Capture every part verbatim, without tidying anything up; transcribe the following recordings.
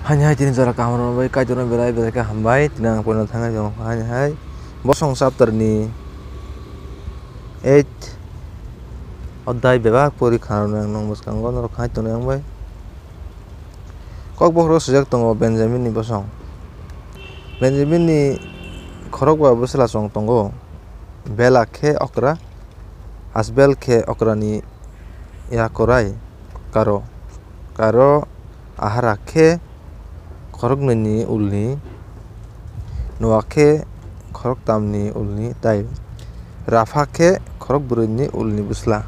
Haini hai tini jora kaham rwna bai Kaitorno belai belai khe hambai. Tini ang poino thangwi tongo haini hai. Bosong chapter ni eight odhyay bebak pori kha rwnai ang nong bwskango norok hai tonwi ang bai. Kokbokhoro swijak tongo Benjamin ni bosong. Benjamin ni khorokba bwsla chwng tongo. Bela khe okra, Asbel khe okrani yakorai, Karo, Karo Ahara khe khoroknwini ulni, Noa khe khoroktamni ulni, tei Rapha khe khorokbrwini ulni bwsla.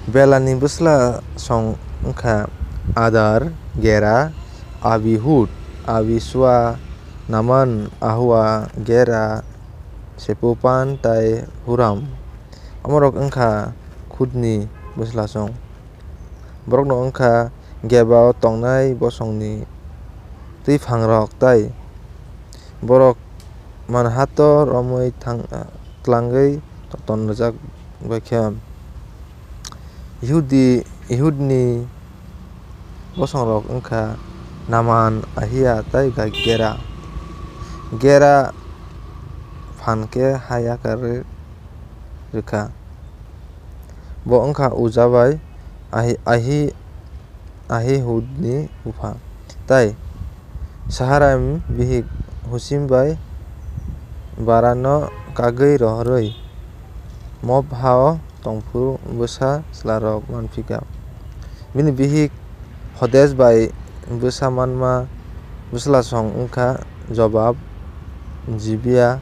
Belani bwsla song wngkha Adar, Gera, Abihud, Abisua, Naman, Ahua, Gera, Sepupan tei Huram. Omorok wngkha Khudni bwslasong. Borokno wngkha Geba-o tongnai bosongni twiphangrok tei borok Manhato romwi thang-, tlangwi toton rwjak bai khe. Ihudi, Ihudni bosongrok wngkha Naman, Ahia tei Gera. Gera phan khe ha yakarwi rwkha. Bo wngkha Uja bai Ahi-, Ahi-, Ahihudni bupha. Tei Saharaim bihik Husim bai Barano kagwi rohorwi Moab ha-o tongphuru bwsa chwlarok manphika. Bini bihik Hodes bai bwsa manma bwslasong wngkha Jobab, Jibia,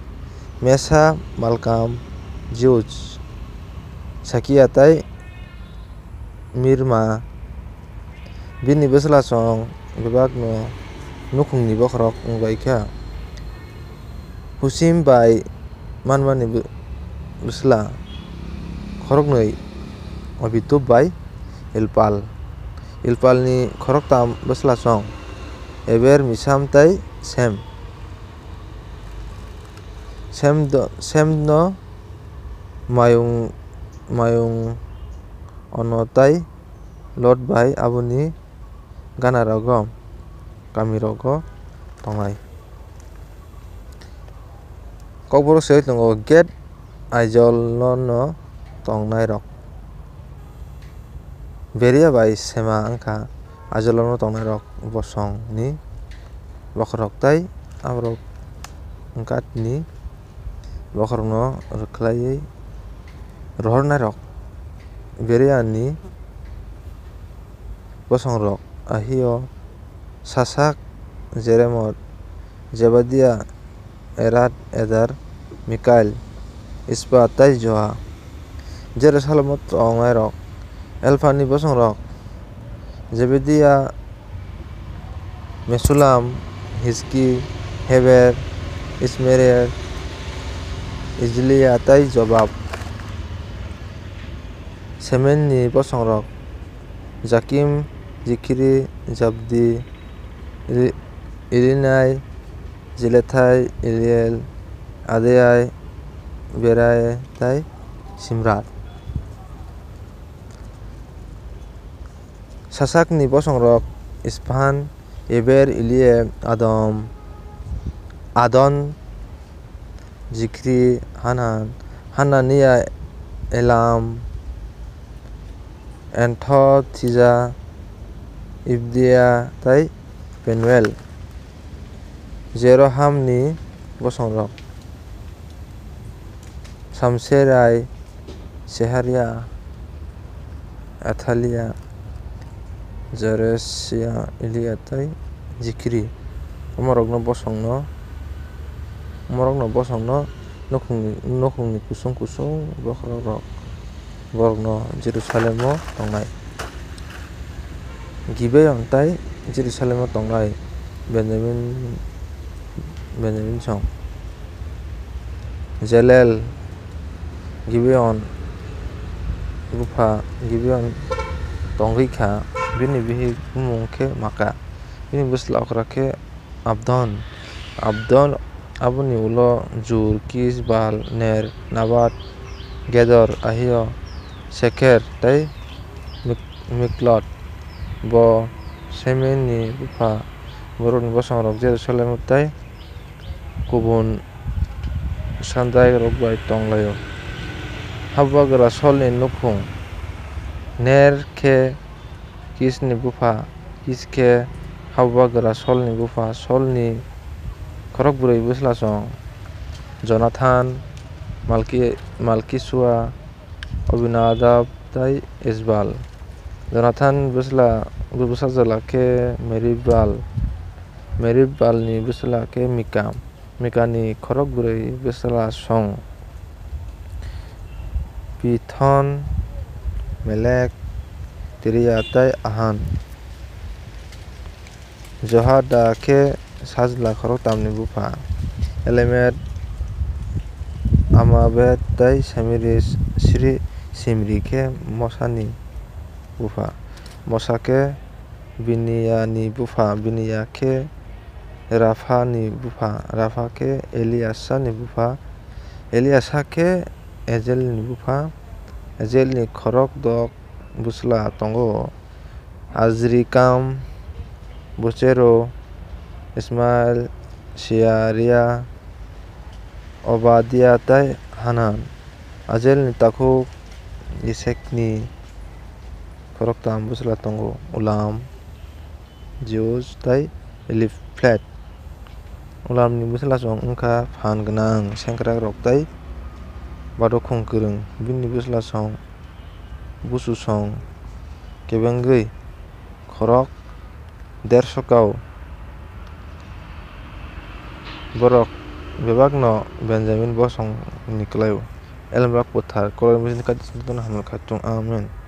Mesa, Malkam, Jiuj, Sakia tei Mirma. Bini bwslasong bebakno nukhungni bokhorok wngbaikha. Husim bai manmani bw-, bwsla khoroknwi Abitub bai Elpal. Elpalni khoroktam bwslasong Eber, Misam tei Sem. Sem do-, Semno mayung, mayung Ono tei Lot bai aboni ganarogo, kamirogo tongnai. Kokborok se tongo Gad Aijolono tongnairok. Beria bai Sema wngkha Aijolono tongnairok bosongni bokhorok tei aborok Gadni bokhorokno rwkhlaiwi rohornairok. Beriani bosongrok Ahio, Sasak, Jeremot, Jebadia, Erad, Edar, Mikail, Ispa tei Joa. Jerusalemo tongnairok Elpani bosongrok Jebedia, Mesulam, Hiski, Heber, Ismerel, Ijlia tei Jobab. Semenni bosongrok Jakim, Jikri, Jabdi, Ili-, Ilinai, Jilethai, Iliel, Adeai, Berai tei Simrat. Sasakni bosongrok Isphan, Eber, Elieb, Adom, Adon, Jikri, Hanan, Hanania, Elam, Enthothija, Ibdia tei Penuel. Jerohamni bosongrok Samserai, Seharia, Athalia, Jeresia, Elia tei Jikri. Omorokno bosongno, omorokno bosongno nukhungni, nukhungni kusung kusung bokhorokrok. Borokno Jerusalemo tongnai. Gibeon tei Jerusalemo tongnai Benjamin, Benjaminsong. Jelel, Gibeon bupha Gibeon tongwi kha, bini bihik bumung khe Maka, bini bwsla okra khe Abdon. Abdon aboni ulo Jur, Kis, Baal, Ner, Nabat, Gedor, Ahio, Seker tei Mik-, Miklot. Bo Semeini bupha borokni bosongrok Jerusalemo tei kubun sanjairok bai tong lai-o. Habugra Solni nukhung. Ner khe Kisni bupha, Kis khe habugra Solni bupha. Solni khorok bwrwi bwslasong: Jonathan, Malki-, Malkisua, Abinadab tei Isbal. Jonathan bwsla, bwsajwla khe Meribal, Meribalni bwsla khe Mika. Mikani khorok bwrwi bwslasong: Pithon, Melek, Tiria tei Ahan. Johada khe sajwla khoroktamni bupha: Elemet, Amabet tei Semiri. Sri-, Simri khe Mosani bupha. Mosa khe Biniyani bupha, Biniya khe Raphani bupha, Rapha khe Eliasani bupha, Eliasa khe Ejelni bupha. Ejelni khorok dok bwsla tongo: Azrikam, Bocero, Ismael, Searia, Obadia tei Hanan. Ajelni takhuk Isekni khoroktham bwsla tongo: Ulam, Jeus tei Eliphelet. Ulamni bwslasong wng kha phan gwnang sengkrakrok tei badokhung kwrwng. Bini bwslasong bususong kebengwi khorok derso kau. Borok bebakno Benjamin bosongni klai-o. Elembak kwthar, Koroimwsini kaitor songwtwtwno hamjakha chwng. Amen.